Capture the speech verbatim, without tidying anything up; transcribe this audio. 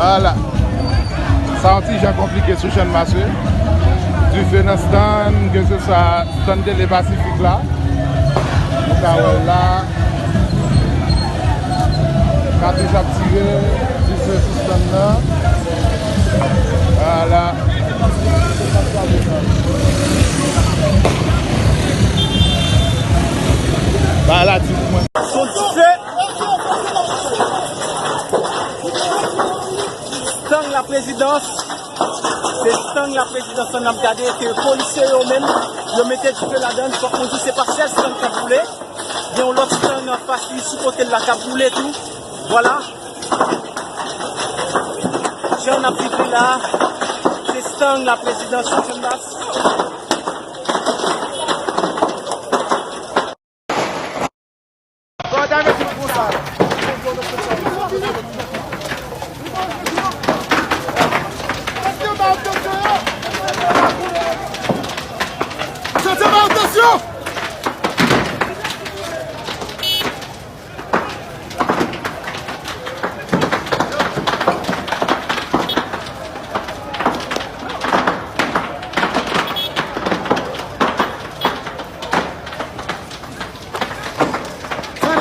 Vwala. Sa yon ti jan konplike sou Channmas, wi. Dife nan stand, ke se swa stand tele Pasifik la. Nou ka wè l la. Katouch ap tire, dife sou stand nan. Vwala. Vwala, di pou mwen. Son dife. Stand la prezidans. Se stand la prezidans la n ap gade, ke polisye yo menm, yo mete dife ladan l. Fòk nou di se pa sèl stand k ap boule. Gen yon lòt stand anfas li sou kote l la k ap boule tou. Vwala. Jan n ap viv li la, se stand la prezidans sou Channmas.